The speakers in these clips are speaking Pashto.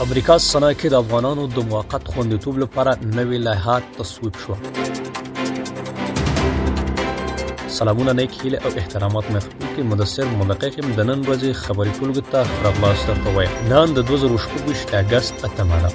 امریکا سنا کې د افغانانو د موقت خوندیتوب لپاره نوې لایحه تصویب شوه. سلامونه، نیک هیله او احترامات مې خپل کې مدثر مدقق یم. د نن ورځې خبري ټولګې ته ښه راغلاست درته وایم. نن د 2026 اګست 8مه ده.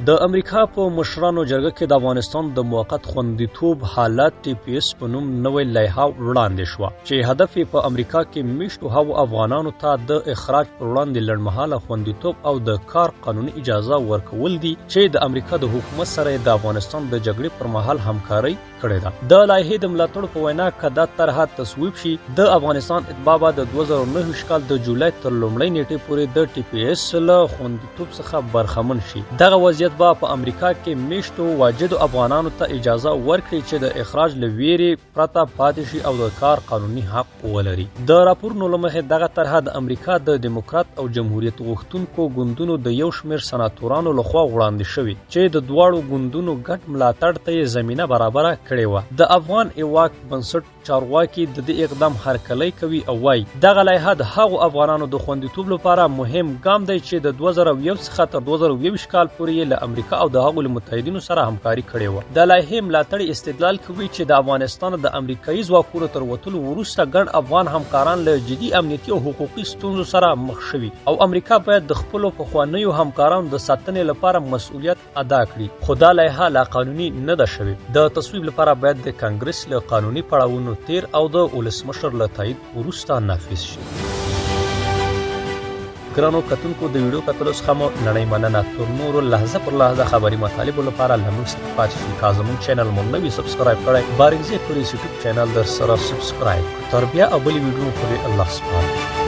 د امریکا په مشرانو جرګه کې د افغانستان د موقت خوندیتوب حالت ټي پي اس په نوم نوې لایحه وړاندې شوه، چې هدف یې په امریکا کې میشتو هغو افغانانو ته د اخراج پر وړاندې لنډمهاله خوندیتوب او د کار قانوني اجازه ورکول دي چې د امریکا د حکومت سره د افغانستان د جګړې پر مهال همکارۍ کړې ده. د لایحې د ملاتړو په وینا، که دا طرحه تصویب شي، د افغانستان اتباع به د 2029 کال د جولای تر لومړۍ نېټې پورې د ټي پي ایس له خوندیتوب څخه برخمن شي. دغه وضعیت به په امریکا کې مېشتو واجدو افغانانو ته اجازه ورکړي چې د اخراج له وېرې پرته پاتې شي او د کار قانوني حق ولري. د راپورونو له مخې، دغه طرحه د امریکا د دیموکرات او جمهوریت غوښتونکو ګوندونو د یو شمېر سناتورانو له خوا وړاندې شوې، چې د دواړو ګوندونو ګډ ملاتړ ته یې زمینه برابره کړې وه. د افغان ایواک بنسټ چارواکي د دې اقدام هرکلی کوي او وايي، دغه لایحه د هغو افغانانو د خوندیتوب لپاره مهم ګام دی چې د 2001 څخه تر 2021 کال پورې یې له امریکا او د هغو له متحدینو سره همکاري کړې وه. د لایحې ملاتړي استدلال کوي چې د افغانستانه د امریکايي ځواکونو تر وتلو وروسته ګڼ افغان همکاران له جدي امنیتي او حقوقي ستونزو سره مخ شوي او امریکا باید د خپلو پخوانیو همکارانو د ساتنې لپاره مسؤلیت ادا کړي، خو دا لایحه لا قانوني نه ده شوې. د تصویب لپاره باید د کانګرس له قانوني پړاوونو تېر او د ولسمشر له تایید وروسته نافذ شي. ګرانو کتونکو، د ویډیو کتلو څخه مو نړۍ مننه. تر نورو لحظه پر لحظه خبري مطالبو لپاره له موږ سره پاتې شئ. که زموږ چینل مو نه وي سبسکرایب کړی، بارکزی توریس یوټیوب چینل در سره سبسکرایب کړئ. تر بیا او بلې ویډیو پورې الله سپارم.